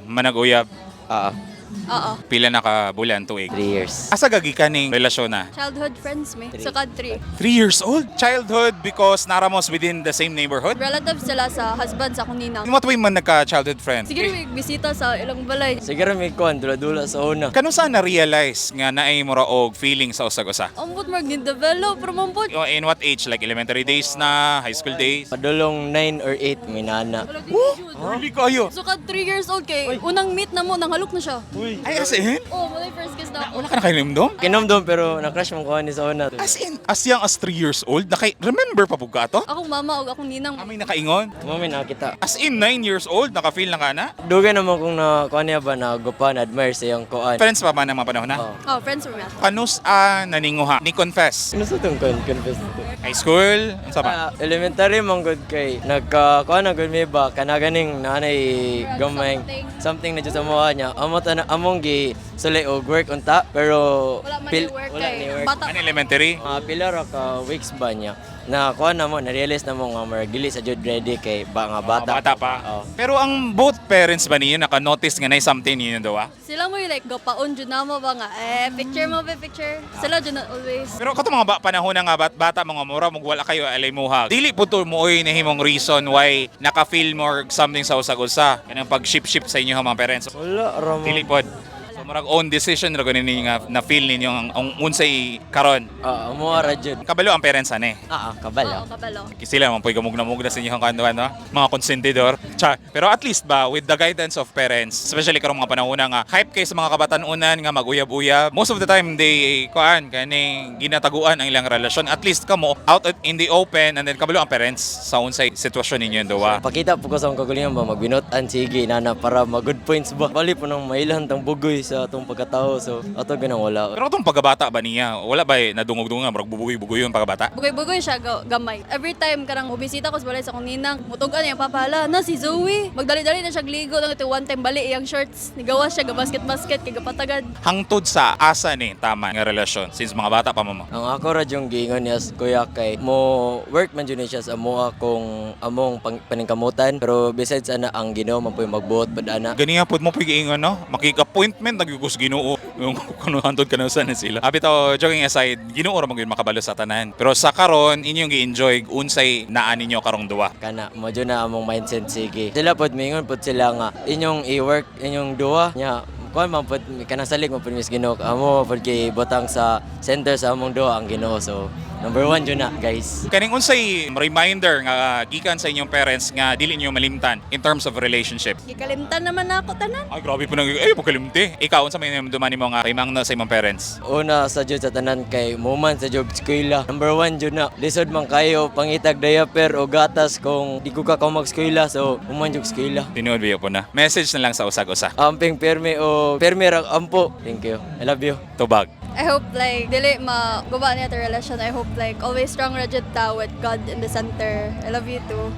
Manag-uyab? Oo. Oo. Pila na ka bulan, tuig? 3 years. Asa gagikan ning relasyon na? Childhood friends mi. 3. Sa country. 3 years old? Childhood because naramos within the same neighborhood? Relatives sila sa husband sa akong ninang. In what way man nagka-childhood friend? Sige, may bisita sa ilang balay. Siguro may kuan, dula-dula sa una. Kano sa na-realize nga naay mura og feeling sa usag-usa? Ambot mag develop pero mambot. O, in what age? Like elementary days na, high school days? Padulong 9 or 8, may nana. Oh, really kayo? So ka 3 years old kay unang meet na mo nanghalok na siya. Ay, as in? Oh, mo first kiss na ako. Wala ka na kayo? Kinomdom pero na-crush mong kuan ni sa una. As in, as young as 3 years old? Naka remember pa po ka to? Akong mama ug akong ninang. Kami nakaingon? Mami nakita. As in, 9 years old, naka-feel na ka na? Dugay naman kung na kuan niya ba na gupa na admire sa iyang kuan. Friends pa ba ng mga panahon na? Oo. Oh, friends from me. Kanus a naninguha, ni confess. Ano sa itong kuan? Confess na to. High school? Ano sa ba? Ah, elementary man gud kay nagka kuan na gud may ba kana ganing nanay gamay Something. something na jud sa mga niya amo ta among gi sulay og work unta pero Wala man ni work wala kay ni work. bata. Ano, elementary? Mga pila ra ka weeks ba niya na kuan na mo na realize na mo nga murag dili sa jud ready kay ba nga bata. Bata, bata pa. Oo. Pero ang both parents ba ninyo naka-notice nga na something ninyo daw ah? Sila mo yung like gapaon jud na mo ba nga eh picture mo ba picture. Sila jud na always. Pero kato mga ba, panahon na nga bat, bata mga mura mug wala kayo alay muha. Dili po to mo oy nahimong reason why naka-feel more something sa usag-usa kanang pag-ship-ship sa inyo mga parents. Wala ra mo. Dili pod. So murag own decision ra gani ninyo nga na feel ninyo ang unsay karon. Oo, mo ra jud. Kabalo ang parents ani. Ah, kabalo. Oo, kabalo. Sila man po'y gamugna-mugna sa inyong kanduan, no? Mga konsentidor. Char. Pero at least ba, with the guidance of parents, especially karong mga panahon nga, hype kay sa mga kabatanunan nga maguyab-uyab. Most of the time, they, kuan, kani, ginataguan ang ilang relasyon. At least kamo, out in the open, and then kabalo ang parents sa unsay sitwasyon ninyo yung duwa. Pakita po ko sa akong kagalingon ba magbinot-an sige nana para ma good points ba. Bali po nang mailan tang bugoy sa atong pagkatao so ato ganang wala. Pero itong pagkabata ba niya, wala ba eh, nadungog-dungog nga, murag bubugoy-bugoy yung pagkabata? Bugoy-bugoy siya gamay. Every time karang mobisita ko sa balay sa akong ninang, mutugan niya papa, "Hala na si Zoe." Magdali-dali na siya gligo nang ito one time bali iyang shorts. Nigawa siya ga basket-basket kay gapatagad. Hangtod sa asa ni tama nga relasyon since mga bata pa mo. Ang ako ra yung giingon niya kuya kay mo work man jud ni siya sa amoa kung among paningkamutan pero besides ana ang Ginoo man po'y magbuot pud ana. Ganiya pod mo pud giingon no, makig-appointment nagyugos Ginoo. Yung kuno hantod ka na sa na sila. Abi to, joking aside, Ginoo ra man gyud makabalo sa tanan. Pero sa karon inyong gi-enjoy unsay naa ninyo karong duwa. Kana mo jud na among mindset sige. Sila pod mingon pod sila nga inyong i-work inyong duwa nya kuan man pod kanang salig man pod mis Ginoo amo pod kay butang sa center sa among duwa ang Ginoo, so number one jud na, guys. Kaning unsay reminder nga gikan sa inyong parents nga dili niyo malimtan in terms of relationship? Gikalimtan naman na ako tanan. Ay, grabe po nang ay pagkalimti. Ikaw, unsa may naramdaman nimo nga rimang na sa imong parents? Una sa jud sa tanan kay muman sa jud eskwela. Number one jud na. Lisod man kayo pangitag diaper o gatas kung di ko ka magskwela, so human jud eskwela. Tinuod biyo po na. Message na lang sa usag-usa. Amping perme o perme ra ampo. Thank you. I love you. Tubag. I hope like dili maguba niya to relasyon. I hope like always strong ra jud ta with God in the center. I love you too.